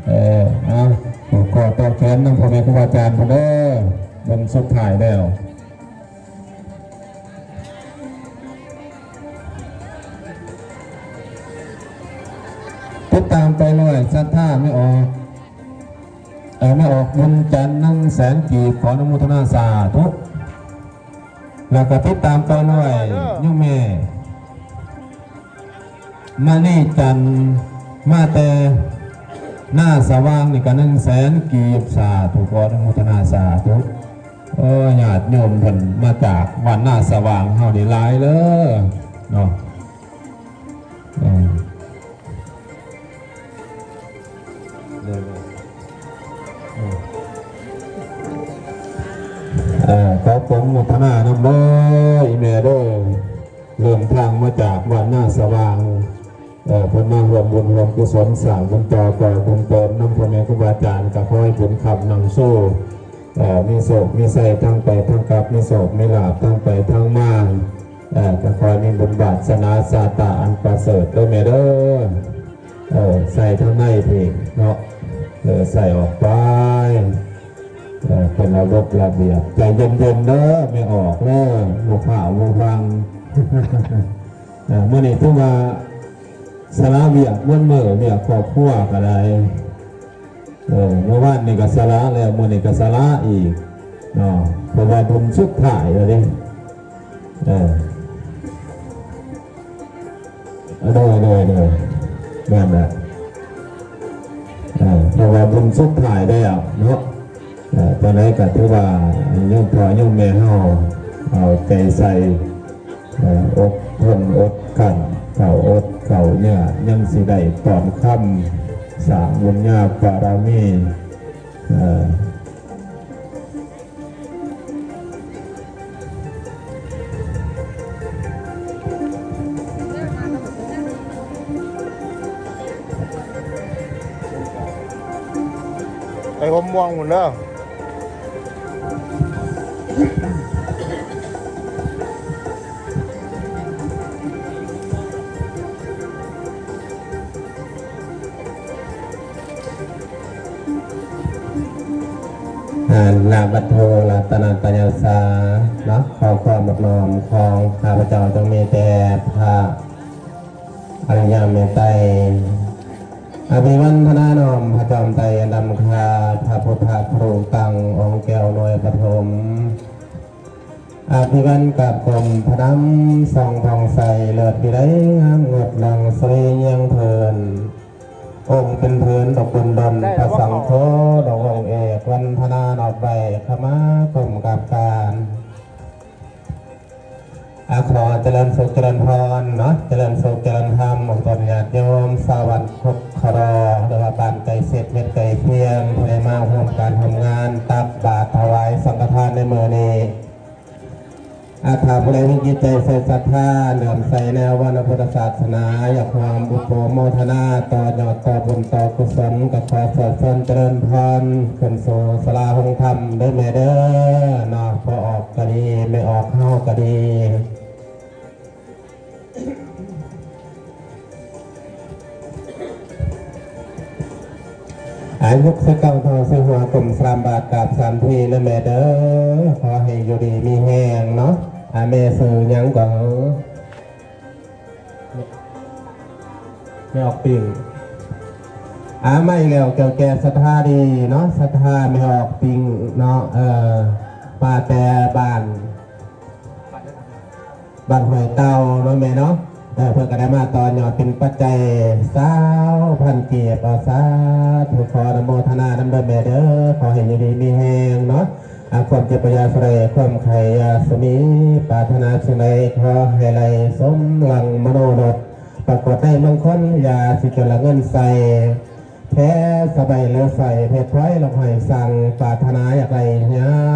ເອີ ເອົາ ຂໍຕໍ່ແຂນນຳພໍ່ແມ່ຄູບາອາຈານພຸ້ນເດີ ເບິ່ງສຸດທ້າຍແລ້ວ. ຕິດຕາມໄປເລື້ອຍ ສັດທາແມ່ອອກ ເອີ ແມ່ອອກບຸນຈັນ ໜຶ່ງແສນກີບ ຂໍອະນຸໂມທະນາສາທຸ. ແລ້ວກໍຕິດຕາມຕໍ່ເລື້ອຍ ໂຍມແມ່ ມະນີຈັນ ມາແຕ່ນາສະຫວ່າງນີ້ກໍ ໜຶ່ງແສນກີບ ສາທຸ ຂໍອະນຸໂມທະນາສາທຸ. ໂອ້ຍ ຍາດໂຍມເພິ່ນມາຈາກບ້ານນາສະຫວ່າງເຮົານີ້ຫຼາຍເດີເນາະ. ເອີ ເອີ ຂໍອະນຸໂມທະນານຳເດີ ອີ່ແມ່ເດີ ເດີນທາງມາຈາກບ້ານນາສະຫວ່າງ ເອີ ເພິ່ນມາຮ່ວມບຸນຮ່ວມກຸສົນ ສ້າງບຸນຕໍ່ ກໍ່ບຸນເຕີມນຳພໍ່ແມ່ຄູບາອາຈານ ກໍຂໍໃຫ້ບຸນຄ້ຳນຳໂຊ ເອີ ມີໂຊກມີໄຊທັງໄປທັງກັບ ມີໂຊກມີລາບທັງໄປທັງມາ ເອີ ກໍຂໍໃຫ້ມີບຸນວາສະໜາຊາດຕາອັນປະເສີດເດີແມ່ເດີ. ເອີ ໃສ່ທາງໃນພີ້ເນາະ ເອີ ໃສ່ອອກໄປ ເອີ ເປັນລະບົບລະບຽບ ໃຈເຢັນໆເດີ ແມ່ອອກເດີ ບໍ່ຟ້າວບໍ່ຟັ່ງ. ເອີ ມື້ນີ້ຖືວ່າສະຫຼະວຽກເບິດມື້ ວຽກຄອບຄົວກໍໄດ້ ເອີ ເມື່ອວານນີ້ກໍສະຫຼະແລ້ວ ມື້ນີ້ກໍສະຫຼະອີກເນາະ ເພາະວ່າບຸນສຸດທ້າຍແລ້ວເດ້. ເອີ ໂດຍ ໂດຍ ໂດຍ ແມ່ນແຫຼະ ເອີ ເພາະວ່າບຸນສຸດທ້າຍແລ້ວເນາະ. ເອີ ຈັ່ງໃດກໍຖືວ່າໂຍມພໍ່ໂຍມແມ່ເຮົາເອົາໃຈໃສ່ ເອີ ອົດທົນອົດກັ້ນ ເຂົ້າອົດເຂົ້າຍາກ ຍັງຊິໄດ້ຕ້ອນຄຳ ສ້າງບຸນຍາບາລະມີ ເອີ ໄປຫົ່ມມ່ວງພຸ້ນເດີ. ອາ ນະ ວັດໂທ ລັດຕະນະຕະຍາສາ ເນາະ ຂໍຄວາມນອບນ້ອມຂອງຂ້າພະເຈົ້າ ຈົ່ງມີແຕ່ພະອະລິຍະເມດໄຕ ອະພິວັນທະນານ້ອມພະຈອມໄຕອັນດຳຄາ ພະພຸດທະຄະລຸຕັງ ອົງແກ້ວໜ່ວຍປະຖົມ ອະພິວັນກາບກົ້ມພະນຳ ສ່ອງຜ່ອງໃສເລີດວິໄລ ງາມງົດຫຼັງສະເລຍງເພີນ ອົງເປັນເພີນດອກບຸນດົນ ພະສັງໂຄດອກອົງເອກ ວັນທະນານອບໄຫວ້ ຂະມາກົ້ມກາບການ. ອາ ຂໍຈະເລີນສຸກຈະເລີນພອນເນາະ ຈະເລີນສຸກຈະເລີນທຳ ອອກຕົນຍາດໂຍມຊາວບ້ານຄົກຂະລໍ ຫຼືວ່າບ້ານໃກ້ເຂດເຂດໃກ້ຄຽງ ທີ່ໄດ້ມາຮ່ວມການຮ່ວມງານຕັກບາດຖວາຍສັງຄະທານໃນມື້ນີ້. ອາ ຖ້າຜູ້ໃດມີຈິດໃຈໃສ່ສັດທາ ເຫຼື້ອມໃສໃນອະວະນະພຸດທະສາສະໜາ ຢາກຮ່ວມອະນຸໂມທະນາຕໍ່ຍອດຕໍ່ບຸນຕໍ່ກຸສົນ ກໍຂໍເຊີນເຊີນຈະເລີນພອນຂຶ້ນສູ່ສາລາໂຮງທຳເດີແມ່ເດີເນາະ ພໍ່ອອກກໍດີ ແມ່ອອກເຮົາກໍດີ. ອາ ຍົກໃສ່ເກົ້າເທົ່າໃສ່ຫົວ ກົ້ມສາມບາດກາບສາມທີເດີແມ່ເດີ ຂໍໃຫ້ຢູ່ດີມີແຮງເນາະ. ອາ ແມ່ຊື່ຫຍັງກໍ? ແມ່ອອກປິງ. ອາ ມາອີກແລ້ວ ແກ້ວແກ່ສັດທາດີເນາະ ສັດທາແມ່ອອກປິງເນາະ ເອີ ມາແຕ່ບ້ານ ບ້ານຫ້ວຍເຕົ່າເນາະແມ່ເນາະ ເອີ ເພິ່ນກໍໄດ້ມາຕໍ່ຍອດເປັນປັດໄຈຊາວພັນກີບ ເອົາ ສາທຸ ຂໍອະນຸໂມທະນານຳເດີແມ່ເດີ ຂໍໃຫ້ຢູ່ດີມີແຮງເນາະ ອາ ຄວາມເຈັບບໍ່ຢ່າສະໄຫຼ ຄວາມໄຂ້ຢ່າສະມີ ປາດຖະໜາສິ່ງໃດຂໍໃຫ້ໄດ້ສົມດັ່ງມະໂນລົດ ປາກົດໃນມົງຄົນ ຢ່າຊິຈົນລະເງິນໃຊ້ ແທ້ສະໄບເຫຼືອໃຊ້ ເພັດພອຍລອກຫ້ອຍສັ່ງ ປາດຖະໜາຢາກໄດ້ຫຍັງ